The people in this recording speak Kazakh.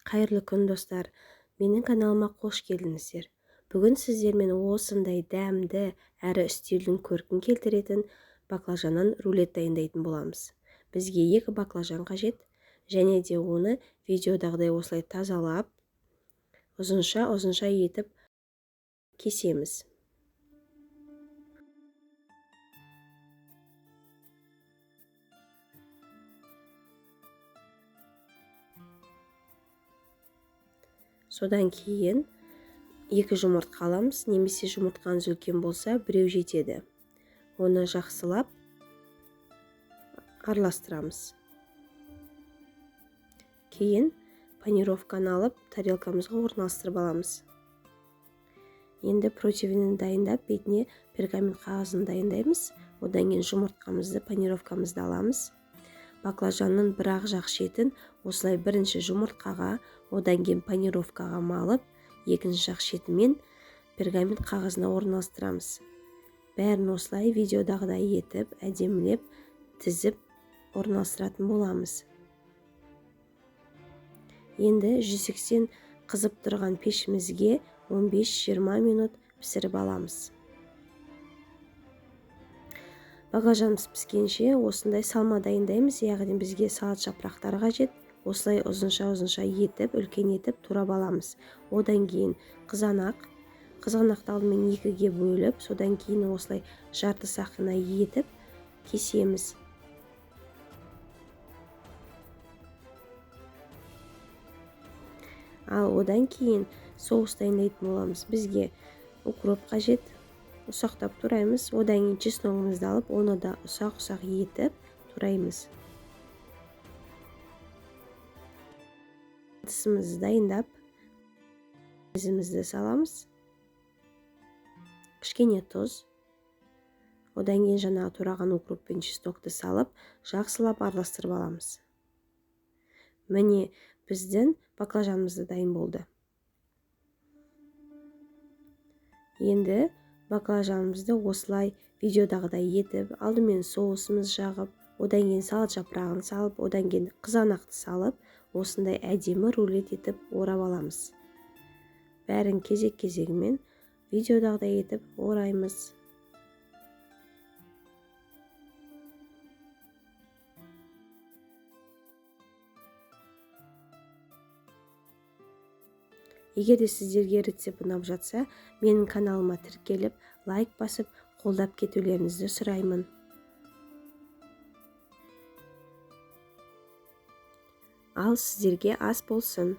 Қайырлы күн, достар! Менің каналыма қош келдіңіздер. Бүгін сіздермен осындай дәмді әрі үстелдің көркін келтіретін баклажаннан рулет дайындайтын боламыз. Бізге 2 баклажан қажет, және де оны видеодағыдай осылай тазалап, ұзынша-ұзынша етіп кесеміз. Содан кейін 2 жұмыртқа аламыз, немесе жұмыртқаңыз үлкен болса, біреу жетеді. Оны жақсылап араластырамыз. Кейін панировканы алып, тарелкамызға орналастырып аламыз. Енді противенін дайындап, бетіне пергамент қағазын дайындаймыз. Одан кейін жұмыртқамызды, панировкамызды аламыз. Баклажанның бір ақ жақ шетін осылай бірінші жұмыртқаға, одан кейін панировкаға малып, екінші жақ шетімен пергамент қағазына орналастырамыз. Бәрін осылай видеодағыдай етіп, әдемілеп тізіп орналастыратын боламыз. Енді 180 қызып тұрған пешімізге 15-20 минут пісіріп аламыз. Баклажанымыз піскенше осындай салма дайындаймыз, яғни бізге салат жапырақтары қажет. Осылай ұзынша-ұзынша етіп, үлкен етіп турап аламыз. Одан кейін қызанақ. Қызанақты алдымен екіге бөліп, содан кейін осылай жарты сақина етіп кесеміз. Ал одан кейін соус дайындайтын боламыз. Бізге укроп қажет. Ұсақтап тураймыз. Одан кейін чесногымызды алып, оны да ұсақ-ұсақ етіп тураймыз. Ыдысымызды дайындап, майонезімізді саламыз. Кішкене тұз. Одан кейін жаңағы тураған укроп пен чеснокты салып, жақсылап араластырып аламыз. Міне, біздің баклажанымыз да дайын болды. Енді баклажанымызды осылай видеодағыдай етіп, алдымен соусымыз жағып, одан кейін салат жапырағын салып, одан кейін қызанақты салып, осындай әдемі рулет етіп орап аламыз. Бәрін кезек-кезегімен видеодағыдай етіп ораймыз. Егер де сіздерге рецепт ұнап жатса, менің каналыма тіркеліп, лайк басып, қолдап кетулеріңізді сұраймын. Ал сіздерге ас болсын.